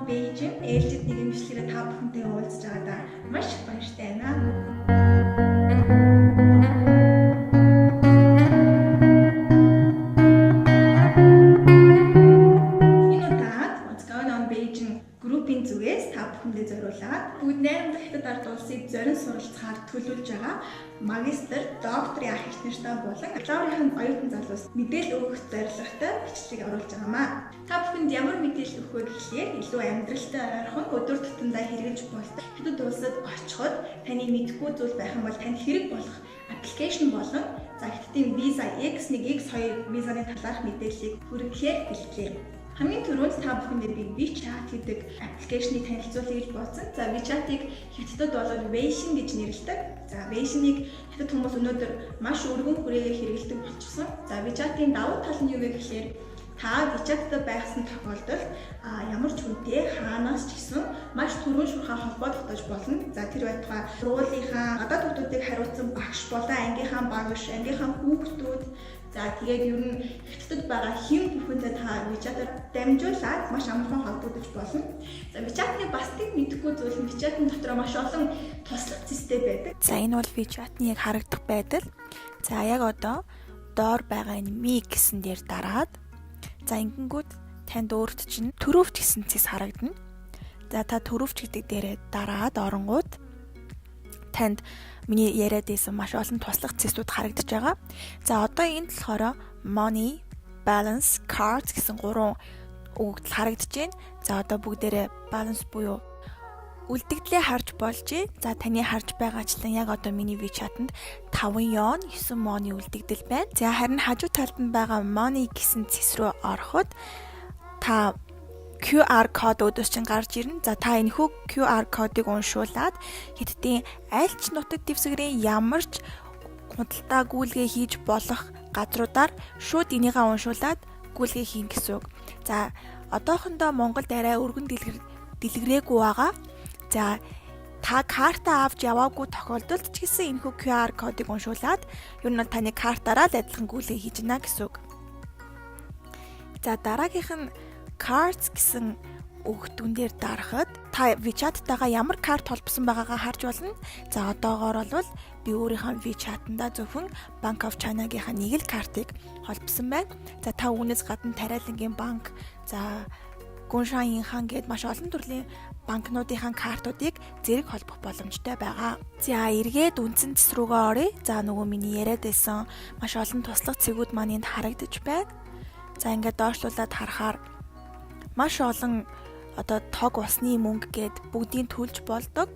On Beijing ээлжид нэгэн бичлэгээр та бүхэнтэй уулзж байгаадаа маш их баяртай байна. Энэ удаад What's Going On Beijing группийн зүгээс та бүхэндээ зориулаад бүгд найрамдах Хятад ард улсыг зорин суралцахаар төлөвлөж байгаа магистр, докторийн ах эгч нартай болон бакалаврын оюутан залуус мэдээлэл өгөх зорилготой бичлэг оруулж байгаамаа. Та бүхэнд ямар мэдээлэл өгөх вэ гэхлээр илүү амьдралтай ойрхон өдөр тутамдаа хэрэглэж болдог Хятад улсад очиход таны мэдэхгүй зүйл байх юм бол танд хэрэг болох application болон за Хятадын виза X1, X2 визаны талаарх мэдээллийг хүргэхээр бэлтлээ. Хамгийн түрүүнд та бүхэндээ би WeChat гэдэг application ийг танилцуулъя гэж бодсон. За, WeChat-ыг Хятадд бол Weixin гэж нэрлэдэг. За, Weixin-ийг хятад хүмүүс өнөөдөр маш өргөн хүрээгээр хэрэглэдэг болчихсон. За, WeChat-ийн давуу тал нь юу вэ гэхлээр та WeChat-тай байсан тохиолдолд ямар ч хүнтэй хаанаас ч гэсэн маш түрүүн шуурхай холбоо тогтоож болно. За, тэр байтугай сургуулийнхаа гадаад хүүхдүүдийг хариуцсан багш болон ангийнхаа багш, ангийнхаа хүүхдүүд, за, тэгээд ер нь Хятадд байгаа хэн бүхэнтэй та WeChat-аар дамжуулаад маш амархан холбогдож болно. За, WeChat-ны бас нэг мэдэхгүй зүйл нь WeChat-ын дотор маш олон туслах цэстэй байдаг. За, энэ бол WeChat-ны яг харагдах байдал. За, яг одоо доор байгаа энэ Me гэсэн дээр дараад, за, ингэнгүүт танд өөрт чинь төрөвч гэсэн цэс харагдана. За, та төрөвч гэдэг дээрээ дараад оронгууд танд миний яриад байсан маш олон туслах цэсүүд харагдаж байгаа. За, одоо энд болохоор money, balance, cards гэсэн гурван өгөгдөл харагдаж байна. За, одоо бүгдээрээ balance буюу үлдэгдлээ харж болж байна. За, таны харж байгаачлан яг одоо миний WeChat-анд 5 юань 9 моны үлдэгдэл байна. За, харин хажуу талд нь байгаа money гэсэн цэс рүү ороход та QR код өөдөөс чинь гарч ирнэ. За, та энэхүү QR кодыг уншуулад Хятадын аль ч нутаг дэвсгэрийн ямар ч худалдаа гүйлгээ хийж болох газруудаар шууд энийгээ уншуулад гүйлгээ хийнэ гэсэн үг. За, одоохондоо Монголд арай өргөн дэлгэрээгүй байгаа. За, та карта авч яваагүй тохиолдолд ч гэсэн энэхүү QR кодыг уншуулад ер нь таны картаараа л адилхан гүйлгээ хийж гинэ гэсэн үг. За, дараагийнх нь cards гэсэн өгөгдөл дээр дарахад та WeChat-тайгаа ямар карт холбосон байгаагаа харж болно. За, одоогоор бол би өөрийнхөө WeChat-андаа зөвхөн Bank of China-гийнхаа нэг л картыг холбосон байна. За, та үүнээс гадна Тариалангийн банк, за, Гуншан Инхан гээд маш олон төрлийн банкнуудынхаа картуудыг зэрэг холбох боломжтой байгаа. За, эргээд үндсэн цэс рүүгээ оръё. За, нөгөө миний яриад байсан маш олон туслах цэгүүд маань энд харагдаж байна. За, ингээд доошлуулад харахаар маш олон одоо тог, усны мөнгө гээд бүгдийг төлж болдог.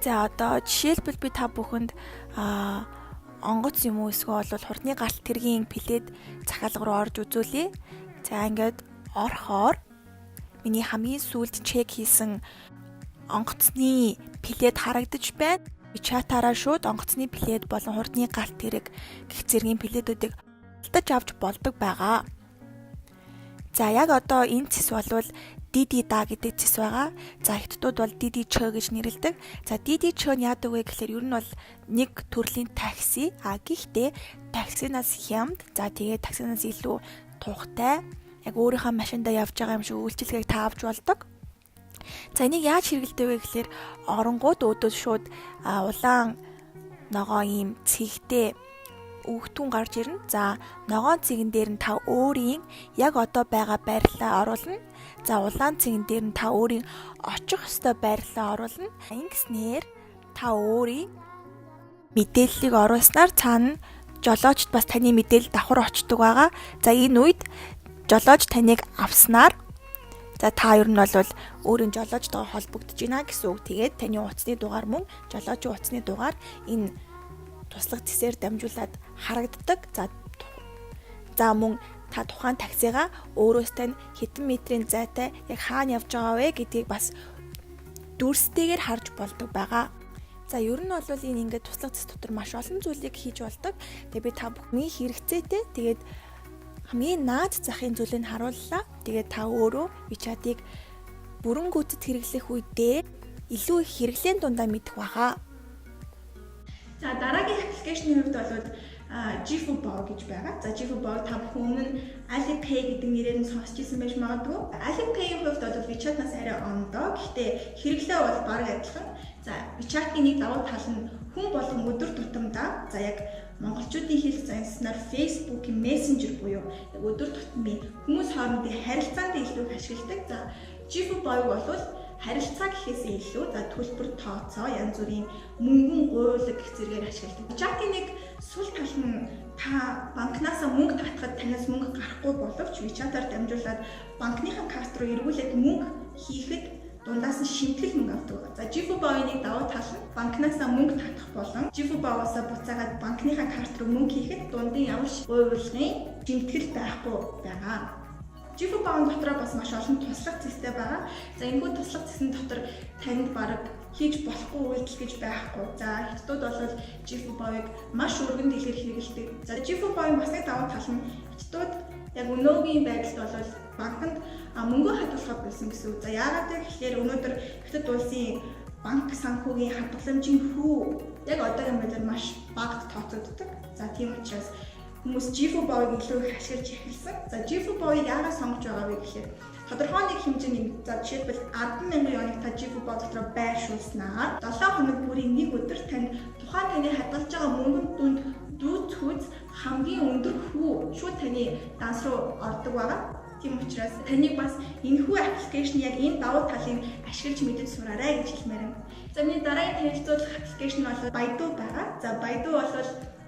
За, одоо жишээлбэл би та бүхэнд онгоц юм уу эсвэл бол хурдны галт тэргийн билет захиалга руу орж үзүүлье. За, ингээд орохоор миний хамгийн сүүлд check хийсэн онгоцны билет харагдаж байна. WeChat-аараа шууд онгоцны билет болон хурдны галт тэрэг гэх зэргийн билетүүдийг худалдаж авч болдог байгаа. За, яг одоо энэ цэс болвол Didi Da гэдэг цэс байгаа. За, хятадууд бол Didi Chö гэж нэрлэдэг. За, Didi Chö нь яадаг вэ гэхээр ер нь бол нэг төрлийн такси. А гэхдээ таксинаас хямд. За, тэгээд таксинаас илүү тухтай, яг өөрийнхөө машиндаа явж байгаа юм шиг үйлчилгээг та авч болдог. За, энийг яаж хэрэглэдэг вэ гэхээр оронгууд өөдөөс шууд улаан ногоо ийм цэгтэй өгөгдөл гарч ирнэ. За, ногоон цэгэн дээр нь та өөрийн яг одоо байгаа байрлалаа оруулна. За, улаан цэгэн дээр нь та өөрийн очих ёстой байрлалаа оруулна. Ингэснээр та өөрийн мэдээллийг оруулснаар цаана жолоочд бас таны мэдээлэл давхар очдог байгаа. За, энэ үед жолооч таныг авснаар, за, та ер нь бол өөрийн жолоочтойгоо холбогдож байна гэсэн үг. Тэгээд таны утасны дугаар мөн жолоочийн утасны дугаар энэ туслах цэсээр дамжуулаад харагддаг. За, мөн та тухайн таксигаа өөрөөс тань хэдэн метрийн зайтай яг хаана явж байгаа вэ гэдгийг бас дүрстэйгээр харж болдог байгаа. За, ер нь бол энэ ингээд туслах цэс дотор маш олон зүйлийг хийж болдог. Тэгээ би та бүхний хэрэгцээтэй, тэгээд хамгийн наад захын зүйлийг харууллаа. Тэгээд та өөрөө WeChat-ыг бүрэн гүйцэд хэрэглэх үедээ илүү их хэрэглээн дундаа мэдэх байхаа. За, дараагийн application ы хувьд бол Zhifubao гэж байгаа. За, Zhifubao та бүхэн өмнө нь Alipay гэдэг нэрээр нь сонсч ирсэн байж магадгүй. Alipay-ийн хувьд бол WeChat-наас арай ондоо. Гэхдээ хэрэглээ бол бараг адилхан. За, WeChat-ийн нэг давуу тал нь хүн болгон өдөр тутамдаа, за, яг монголчуудын хэлэх занснаар Facebook-ийн Messenger буюу яг өдөр тутмын хүмүүс хоорондын харилцаанд илүү их ашигладаг. За, Zhifubao бол харилцаа гэхээсээ илүү, за, төлбөр тооцоо, янз бүрийн мөнгөн гуйлга гэх зэрэгээр ашигладаг. WeChat-ийн нэг сул тал нь та банкнаасаа мөнгө татахад танаас мөнгө гарахгүй боловч WeChat-аар дамжуулаад банкныхаа карт руу эргүүлээд мөнгө хийхэд дундаас нь шимтгэл мөнгө авдаг. За, Zhifubao-ийн нэг давуу тал нь банкнаасаа мөнгө татах болон Zhifubao-оосоо буцаагаад банкныхаа карт руу мөнгө хийхэд дундын ямар ч гуйвуулгын шимтгэл байхгүй байгаа. Zhifubao дотроо бас маш олон туслах цэстэй байгаа. За, энэхүү туслах цэсэн дотор танд бараг хийж болохгүй үйлдэл гэж байхгүй. За, хятадууд бол Zhifubao-ыг маш өргөн дэлгэр хэрэглэдэг. За, Zhifubao-ын бас нэг давуу тал нь хятадууд яг өнөөгийн байдалд бол банкнд мөнгө хадгалахаа болсон гэсэн үг. За, яагаад вэ гэхээр өнөөдөр Хятад улсын банк санхүүгийн хадгаламжийн хүү яг одоогийн байдлаар маш багад тооцогддог. За, тийм учраас хүмүүс Zhifubao-ыг илүү их ашиглаж эхэлсэн. За, Zhifubao-ыг яагаад сонгож байгаа вэ гэхээр тодорхой нэг хэмжээний, за, жишээлбэл, 10,000 юаныг та Zhifubao дотроо байршуулснаар 7 хоног бүрийн нэг өдөр танд тухайн таны хадгалж байгаа мөнгөнд дүнд дүүцхүйц хамгийн өндөр хүү шууд таны данс руу ордог байгаа. Тийм учраас таныг бас энэхүү application яг энэ давуу талыг ашиглаж мэдэж сураарай гэж хэлмээр байна. За, миний дараагийн танилцуулах application бол Baidu байгаа. За, Baidu бол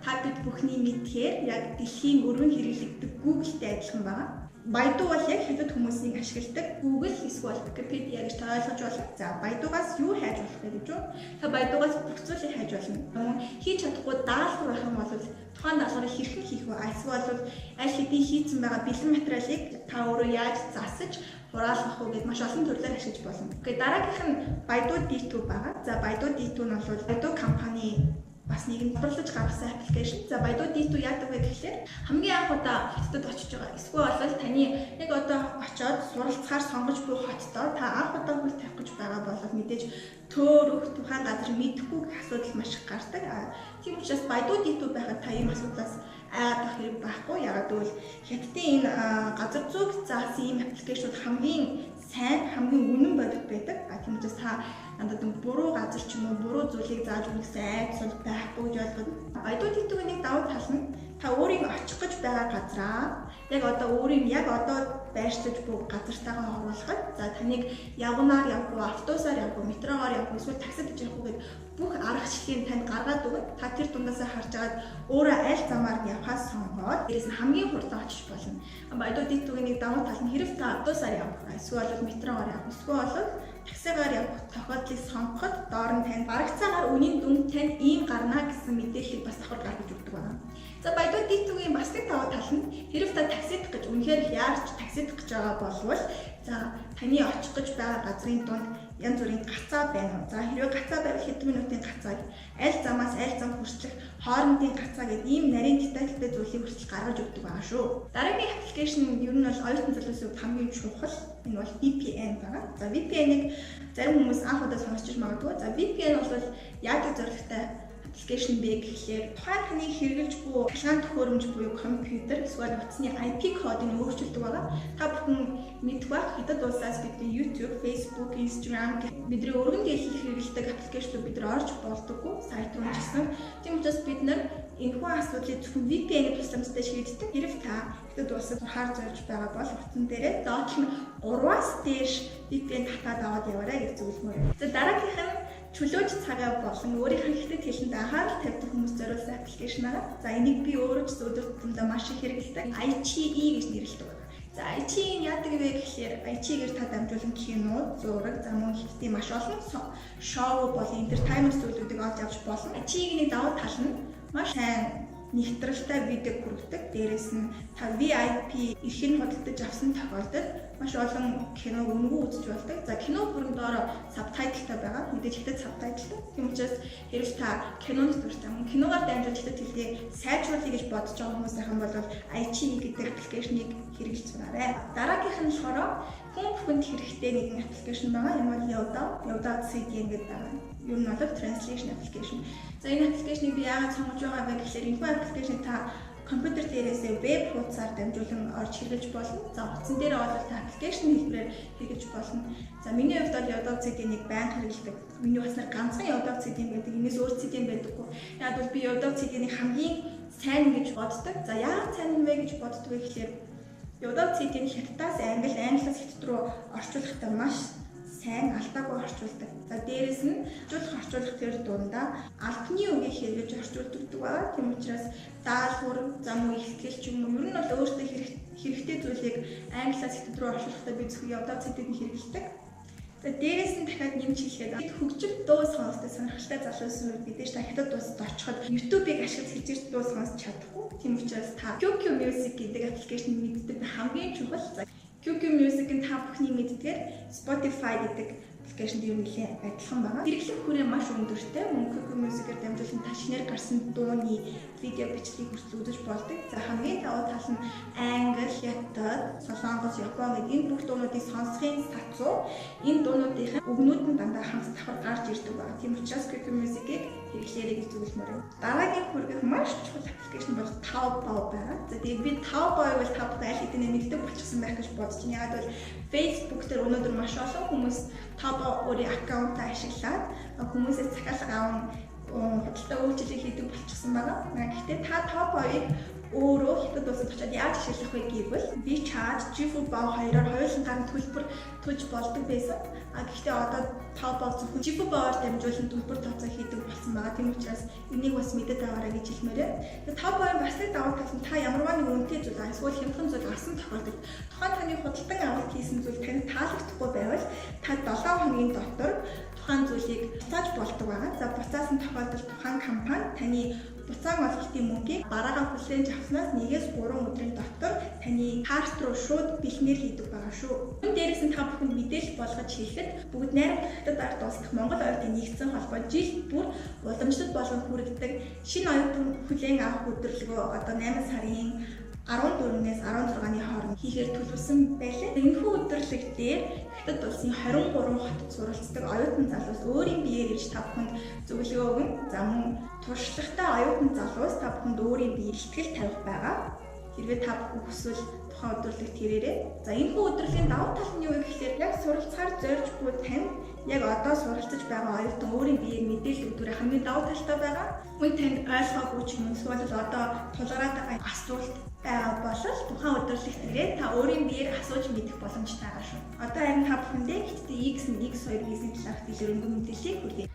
та бид бүхний мэдэхээр яг дэлхийн өргөн хэрэглэгддэг Google-тэй адилхан байгаа. Baidu бол яг хятад хүмүүсийн ашигладаг Google эсвэл Wikipedia гэж та ойлгож байна. За, Baidu-гаас юу хайж болох вэ гэж юу? Та Baidu-гаас бүх зүйлийг хайж болно. Мөн хийж чадахгүй даалгавар байх юм бол тухайн даалгаврыг хэрхэн хийх вэ? Эсвэл бол аль хэдийн хийцэн байгаа бэлэн материалыг та өөрөө яаж засаж хураалгах уу гэд маш олон төрлөөр ашиглаж болно. Okay, дараагийнх нь Baidu Ditu байгаа. За, Baidu Ditu нь бол Baidu компани бас нэгэн борлож гаргасан application. За, Baidu Ditu яадаг вэ гэхлээр хамгийн анх удаа Хятадд очиж байгаа. Эсвэл бол таны яг одоо очиод суралцахаар сонгож буй хотдоо та анх удаа хөл тавих гэж байгаа бол мэдээж төөрөх тухайн газар мэдэхгүй гэх асуудал маш их гардаг. Тийм учраас Baidu Ditu байхад та ийм асуудлаас айгаад байх хэрэг байхгүй. Яагаад гэвэл Хятадын энэ газар зүйг заасан ийм application ууд хамгийн сайн, хамгийн үнэн бодит байдаг. Тийм учраас та надад буруу газар ч юм уу буруу зүйлийг зааж өгнө гэсэн айдас бол байхгүй гэж ойлгоно. Baidu Ditu-гийн нэг давуу тал нь та өөрийн очих гэж байгаа газраа яг одоо өөрийн яг одоо байршлаж буй газартайгаа оруулахад, за, таныг явганаар явах уу, автобусаар явах уу, метрогоор явах уу, эсвэл таксид явах уу гэд бүх аргачлалыг танд гаргаад өгнө. Та тэр дундаасаа харж агаад өөрөө аль замаар нь явахаас сонгоод дээрээс нь хамгийн хурдан очиж болно. Baidu Ditu-гийн нэг давуу тал нь хэрэв та автобусаар явах, эсвэл бол метрогоор явах, эсвэл бол таксигаар явах тохиолдлыг сонгоход доор нь танд барагцаагаар үнийн дүн танд ийм гарна гэсэн мэдээллийг бас давхар гаргаж өгдөг байна. За, Baidu Ditu-гийн бас нэг давуу тал нь хэрэв та таксидах гэж үнэхээр их яарч таксидах гэж байгаа болвол, за, таны очих гэж байгаа газрын дунд янз бүрийн гацаа байна уу? За, хэрвээ гацаа байвал хэдэн минутын гацааг, аль замаас аль зам хүртэлх хоорондын гацаа гэдэг ийм нарийн детальтай зүйлийг хүртэл гаргаж өгдөг байгаа шүү. Дараагийн application ер нь бол оюутан залуусын хувьд хамгийн чухал. Энэ бол VPN байгаа. За, VPN-ыг зарим хүмүүс анх удаа сонсч магадгүй. За, VPN бол яадаг зорилготой application бэ гэхлээр тухайн таны хэрэглэж буй цахилгаан төхөөрөмж буюу компьютер эсвэл утасны IP кодыг өөрчилдөг байгаа. Та бүхэн мэдэх байх, Хятад улсаас бидний YouTube, Facebook, Instagram гэх бидний өргөн дийлэх хэрэглэдэг application руу бид нар орж болдоггүй, сайт руу ч гэсэн. Тийм учраас бид нар энэхүү асуудлыг зөвхөн VPN-ийн тусламжтай шийддэг. Хэрэв та Хятад улсад сурахаар зорж байгаа бол утсан дээрээ доод нь 3-аас дээш VPN татаад аваад яваарай гэж зөвлөмөөр. За, дараагийнх нь чөлөөч цагаа болон өөрийнхөө хятад хэлэнд анхаарал тавьдаг хүмүүс зориулсан application байгаа. За, энийг би өөрөө ч өдөр тутамдаа маш их хэрэглэдэг. iQIYI гэж нэрлэдэг байна. За, iQIYI нь яадаг вэ гэхлээр iQIYI-гээр та дамжуулан кино, зураг, за, мөн хятадын маш олон шоу болон entertainment зүйлүүдийг олж авч болно. iQIYI-ийн нэг давуу тал нь маш сайн нэгтрэлтэй видео хүргэдэг. Дээрээс нь та VIP эрхийг худалдаж авсан тохиолдолд маш олон киног үнэгүй үзэж болдог. За, кино бүрэн доороо subtitle тай байгаа. Мэдээж хятад subtitle тай. Тийм учраас хэрэв та кинонд дуртай, мөн киногаар дамжуулж хятад хэлийг сайжруулъя гэж бодож байгаа хүмүүс байх юм бол iQIYI гэдэг application ыг хэрэглэж сураарай. Дараагийнх нь болохоор Хүн бүхэнд хэрэгтэй нэгэн application байгаа. Энэ бол Youdao, Youdao CDN гэдэг байгаа. Ер нь бол translation application. За, энэ application ийг би яагаад сонгож байгаа вэ гэхээр энэхүү application ийг та компьютер дээрээсээ веб хуудасаар дамжуулан орж хэрэглэж болно. За, утсан дээр бол та application хэлбэрээр хэрэглэж болно. За, миний хувьд бол Youdao CDN-ийг байнга хэрэглэдэг. Миний утаснаар ганцхан Youdao CDN байдаг. Энээс өөр CDN байдаггүй. Яг бол би Youdao CDN-ийг хамгийн сайн гэж боддог. За, яагаад сайн вэ гэж боддог вэ гэхээр Youdao CDN хятадаас англи, англиас хятад руу орчуулахдаа маш сайн, алдаагүй орчуулдаг. За, дээрэс нь орчуулах тэр дундаа албаны үгийг хэрэглэж орчуулдаг байгаа. Тийм учраас даалгавар, за мөн ихтгэл ч юм уу, ер нь бол өөртөө хэрэгтэй зүйлийг англиас хятад руу орчуулахдаа би зөвхөн Youdao CDN хэрэглэдэг. За, дээрэс нь дахиад нэмж хэлэхэд хөгжил, дуу сонсдог сонирхолтой залуусын үед мэдээж та хятад улсад очиход YouTube-ыг ашиглаж хэзээ ч дуу сонсч чадахгүй. Тийм учраас та QQ Music гэдэг application мэддэг, хамгийн чухал. За, QQ Music нь та бүхний мэддгээр Spotify гэдэг application дээр нэлээд адилхан байгаа. Хэрэглэх хүрээ маш өндөртэй. Мөн QQ Music-ээр дамжуулан та шинээр гарсан дууны видео бичлэгийг хүртэл үзэж болдог. За, хамгийн давуу тал нь англи, хятад, солонгос, япон гэдэг энэ бүх дуунуудыг сонсохын сацуу энэ дуунуудын үгнүүд нь дандаа хагас давхар гарч ирдэг байгаа. Тийм учраас QQ Music-ийг хэрэглээрэй гэж зөвлөмөөр байна. Дараагийн хүргэх маш чухал application бол Taobao байгаа. За, тэгээд би Taobao-г бол та бүхэн аль хэдийнэ мэддэг болчихсон байх гэж бодож байна. Яг бол Facebook дээр өнөөдөр маш олон хүмүүс Taobao өөрийн account аа ашиглаад хүмүүсээс захиалга аван худалдаа үйлчилгээ хийдэг болчихсон байгаа. Гэхдээ та Taobao-ыг өөрөө хятад улсад очиод яаж ашиглах вэ гэвэл WeChat, Zhifubao хоёроор хоёулангаар нь төлбөр төлж болдог байсан. А гэхдээ одоо Taobao зөвхөн Zhifubao-оор дамжуулан төлбөр тооцоо хийдэг болсон байгаа. Тийм учраас энийг бас мэдээд аваарай гэж хэлмээр байна. Тэгээ Taobao-ын бас нэг давуу тал нь та ямарваа нэг үнэтэй зүйл эсвэл хямдхан зүйл авсан тохиолдолд тухайн таны худалдан авалт хийсэн зүйл танд таалагдахгүй байвал та 7 хоногийн дотор тухайн зүйлийг буцааж болдог байгаа. За, буцаасан тохиолдолд тухайн компани таны буцаан олголтын мөнгийг бараагаа хүлээн авснаас 1-3 өдрийн дотор таны карт руу шууд бэлнээр хийдэг байгаа шүү. Мөн дээрээс нь та бүхэнд мэдээлэл болгож хэлэхэд бүгд найрамдах хятад ард улс дахь Монгол оюутны нэгдсэн холбоо жил бүр уламжлалт болгон хүргэдэг шинэ оюутан хүлээн авах өдөрлөгөө одоо 8 сарын 14-ээс 16-ны хооронд хийхээр төлөвлөсөн байлаа. Энэхүү өдөрлөг дээр Хятад улсын 23 хотод суралцдаг оюутан залуус өөрийн биеэр ирж та бүхэнд зөвлөгөө өгнө. За, мөн туршлагатай оюутан залуус та бүхэнд өөрийн биеэр ихтгэл тавих байгаа. Хэрвээ та бүхэн хүсвэл тухайн өдөрлөгт ирээрэй. За, энэхүү өдөрлөгийн давуу тал нь юу вэ гэхлээр яг суралцахаар зорж буй танд яг одоо суралцаж байгаа оюутан өөрийн биеэр мэдээлэл өгдөгөөр хамгийн давуу талтай байгаа. Мөн танд ойлгоогүй ч юм уу, эсвэл одоо тулгараад байгаа асуулт байгаа бол тухайн өдөрлөгт ирээд та өөрийн биеэр асууж мэдэх боломжтой байгаа шүү. Одоо харин та бүхэндээ Хятадын X1, X2 визийн талаарх дэлгэрэнгүй мэдээллийг хүргэе.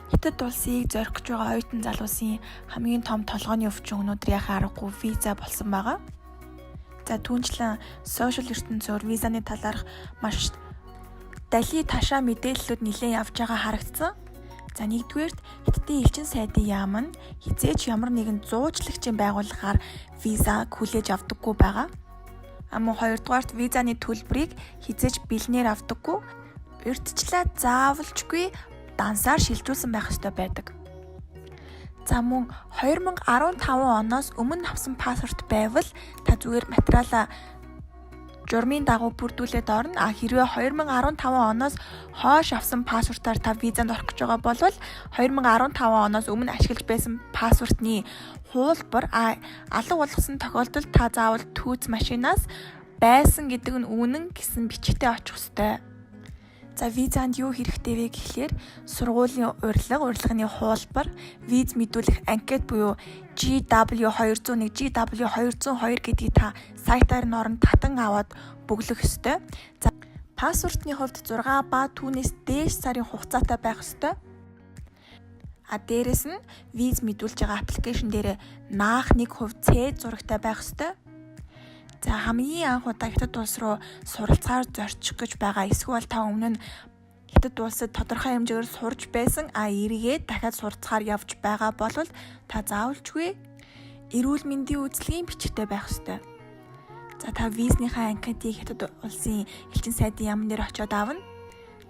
Хятад улсыг зорих гэж байгаа оюутан залуусын хамгийн том толгойн өвчин өнөөдөр яхаа аргагүй виза болсон байгаа. За, түүнчлэн social ертөнцөөр визаны талаарх маш дали ташаа мэдээллүүд нэлээд явж байгаа харагдсан. За, нэгдүгээрт Хятадын элчин сайдын яам нь хэзээ ч ямар нэгэн зуучлагчийн байгууллагаар визаг хүлээж авдаггүй байгаа. А мөн хоёрдугаарт визаны төлбөрийг хэзээ ч бэлнээр авдаггүй. Урьдчилаа заавалчгүй дансаар шилжүүлсэн байх ёстой байдаг. За, мөн 2015 оноос өмнө авсан паспорт байвал та зүгээр материалаа журмын дагуу бүрдүүлээд орно. А хэрвээ 2015 оноос хойш авсан паспортаар та визанд орох гэж байгаа бол 2015 оноос өмнө ашиглаж байсан паспортны хуулбар алга болгосон тохиолдолд та заавал түүц машинаас байсан гэдэг нь үнэн гэсэн бичгтээ очих ёстой. За, визанд юу хэрэгтэй вэ гэхлээр сургуулийн урилга, урилганы хуулбар, виз мэдүүлэх анкет буюу GW201, GW202 гэдгийг та сайтаар нь орон татан аваад бөглөх ёстой. За, паспортны хувьд 6 ба түүнээс дээш сарын хугацаатай байх ёстой. А дээрэс нь виз мэдүүлж байгаа application дээр наах 1% цээ зурагтай байх ёстой. За, хамгийн анх удаа Хятад улс руу суралцахаар зорчих гэж байгаа эсвэл та өмнө нь Хятад улсад тодорхой хэмжээгээр сурж байсан, а эргээд дахиад суралцахаар явж байгаа бол та заавалчгүй эрүүл мэндийн үзлэгийн бичгтэй байх ёстой. За, та визнийхээ анкетыг Хятад улсын элчин сайдын яамн дээр очиод авна.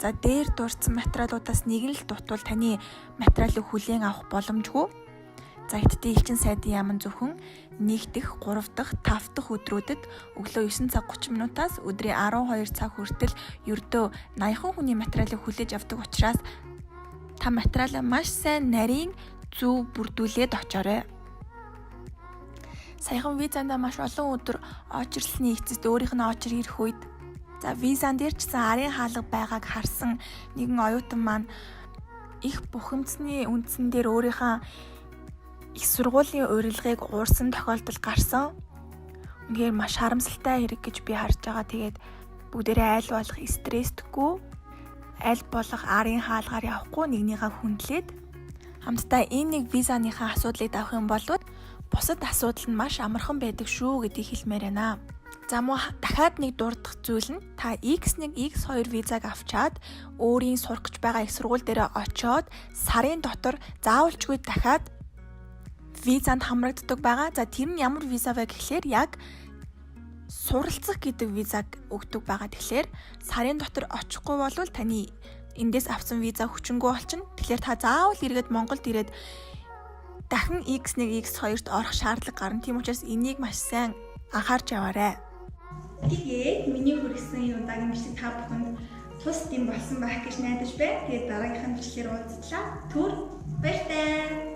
За, дээр дурдсан материалуудаас нэг нь л дутвал таны материалыг хүлээн авах боломжгүй. За, Хятадын элчин сайдын яам нь зөвхөн 1 дэх, 3 дахь, 5 дахь өдрүүдэд өглөө 9 цаг 30 минутаас өдрийн 12 цаг хүртэл ердөө 80 хүний материалыг хүлээж авдаг учраас та материалаа маш сайн нарийн зөв бүрдүүлээд очоорой. Саяхан визандаа маш олон өдөр очирлсны эцэст өөрийнх нь очир ирэх үед, за, визан дээр ч гэсэн арын хаалга байгааг харсан нэгэн оюутан маань их бухимдсны үндсэн дээр өөрийнхөө их сургуулийн урилгыг уурсан тохиолдол гарсан. Үнэхээр маш харамсалтай хэрэг гэж би харж байгаа. Тэгээд бүгдээрээ аль болох стресстгүй, аль болох арын хаалгаар явахгүй, нэгнийхээ хүндлээд хамтдаа энэ нэг визаныхаа асуудлыг давах юм бол бусад асуудал нь маш амархан байдаг шүү гэдгийг хэлмээр байна. За, мөн дахиад нэг дурдах зүйл нь та X1, X2 визаг авчаад өөрийн сурах гэж байгаа их сургууль дээр очиод сарын дотор заавалчгүй дахиад визанд хамрагддаг байгаа. За, тэр нь ямар виза вэ гэхлээр яг суралцах гэдэг визаг өгдөг байгаа. Тэгэхээр сарын дотор очихгүй бол таны эндээс авсан виза хүчингүй болчихно. Тэгэхээр та заавал эргээд Монголд ирээд дахин X1, X2-т орох шаардлага гарна. Тийм учраас энийг маш сайн анхаарч яваарай. Тэгээд миний хүргэсэн энэ удаагийн бичлэг та бүхэнд тус дэм болсон байх гэж найдаж байна. Тэгээд дараагийнхаа бичлэгээр уулзлаа. Түр баяртай.